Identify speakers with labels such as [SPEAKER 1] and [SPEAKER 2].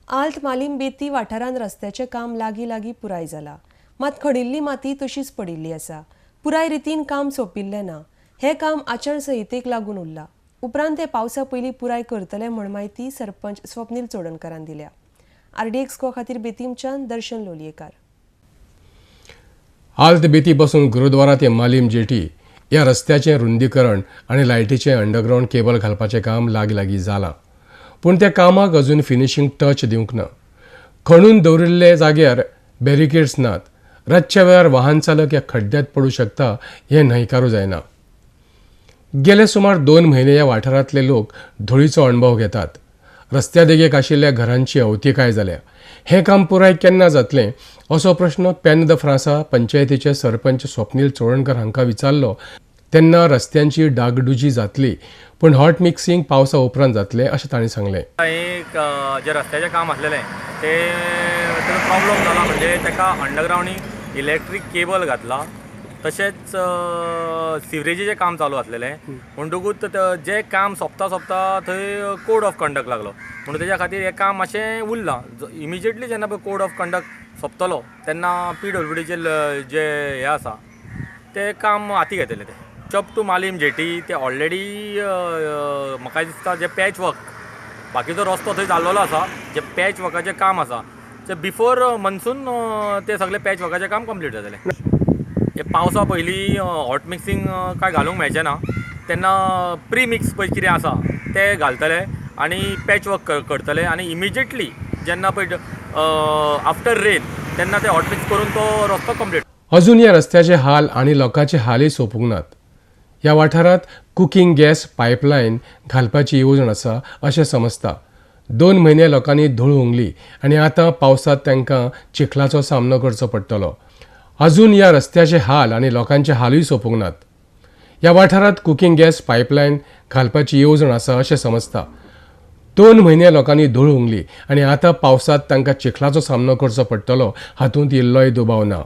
[SPEAKER 1] आल्त मालीम बेती वाठारांत रस्त्याचें काम लागीं लागीं पुराय जाला, मात खडिल्ली माती तशीच पडिल्ली आसा. पुराय रितीन काम सोंपिल्लें ना. हें काम आचारसंहितेक लागून उरलां. उपरांत ते पावसा पयलीं पुराय करतले म्हण म्हायती सरपंच स्वप्नील चोडणकारान दिल्या. आरडीएक्स गोवा खातीर बेतीमच्यान दर्शन लोलयेकार.
[SPEAKER 2] आल्त बेती बसून गुरुद्वारा ते मालीम जेटी ह्या रस्त्याचें रुंदीकरण आनी लायटीचें अंडरग्रावंड केबल घालपाचें काम लागीं लागीं जालां, पूण त्या कामाक अजून फिनिशींग टच दिवंक ना. खणून दवरिल्ले जाग्यार बॅरिकेड्स नात. रातच्या वेळार वाहन चालक ह्या खड्ड्यांत पडूं शकता हें न्हयकारूं जायना. गेले सुमार 2 म्हयने ह्या वाठारांतले लोक धुळीचो अणभव घेतात. रस्त्या देगेक आशिल्ल्या घरांची अवतिकाय जाल्या. हें काम पुराय केन्ना जातलें असो प्रश्न पेन the फ्रांसा पंचायतीचे सरपंच स्वप्नील चोडणकर हांकां विचारलो तेन्ना रस्त्यांची डागडुजी जातली, पूण हॉट मिक्सिंग पावसा उपरांत जातलें अशें तांणी सांगलें.
[SPEAKER 3] एक जे रस्त्याचें काम आसलेलें ते ताका प्रॉब्लम जाला, म्हणजे ताका अंडरग्रावंडींग इलेक्ट्रीक केबल घातला, तशेंच सिवरेजीचें काम चालू आसलेलें. म्हणटकूच जें काम सोंपता सोंपता थंय कोड ऑफ कंडक्ट लागलो, म्हणून तेज्या खातीर हें काम मातशें उरलां. इमिजिएटली जेन्ना पळय कोड ऑफ कंडक्ट सोंपतलो तेन्ना पीडब्ल्यूडीचे जे हें आसा तें काम हाती घेतलें. ते चप टू मालीम जेटी ते ऑलरेडी म्हाका दिसता जे पॅच वर्क बाकीचो रस्तो थंय जाल्लो आसा, जे पॅच वर्काचें काम आसा ते बिफोर मनसून ते सगळे पॅच वर्काचें काम कंप्लीट जातलें. हे पावसा पयलीं हॉट मिक्सिंग कांय घालूंक मेळचें ना, तेन्ना प्री मिक्स पळय कितें आसा ते घालतले आनी पॅच वर्क करतले आनी इमिजिएटली जेन्ना पळय आफ्टर रेन तेन्ना ते हॉट मिक्स करून तो रस्तो कंप्लीट.
[SPEAKER 2] अजून ह्या रस्त्याचे हाल आनी लोकांचे हालय सोंपूंक नात. ह्या वाठारांत कुकींग गॅस पायपलायन घालपाची येवजण आसा अशें समजता. 2 म्हयने लोकांनी धूळ हुंगली आनी आतां पावसांत तांकां चिखलाचो सामनो करचो पडटलो. अजून ह्या रस्त्याचे हाल आनी लोकांचे हालूय सोंपूंक नात. ह्या वाठारांत कुकींग गॅस पायपलायन घालपाची येवजण आसा अशें समजता. 2 म्हयने लोकांनी धूळ हुंगली आनी आतां पावसांत तांकां चिखलाचो सामनो करचो पडटलो हातूंत इल्लोय दुबाव ना.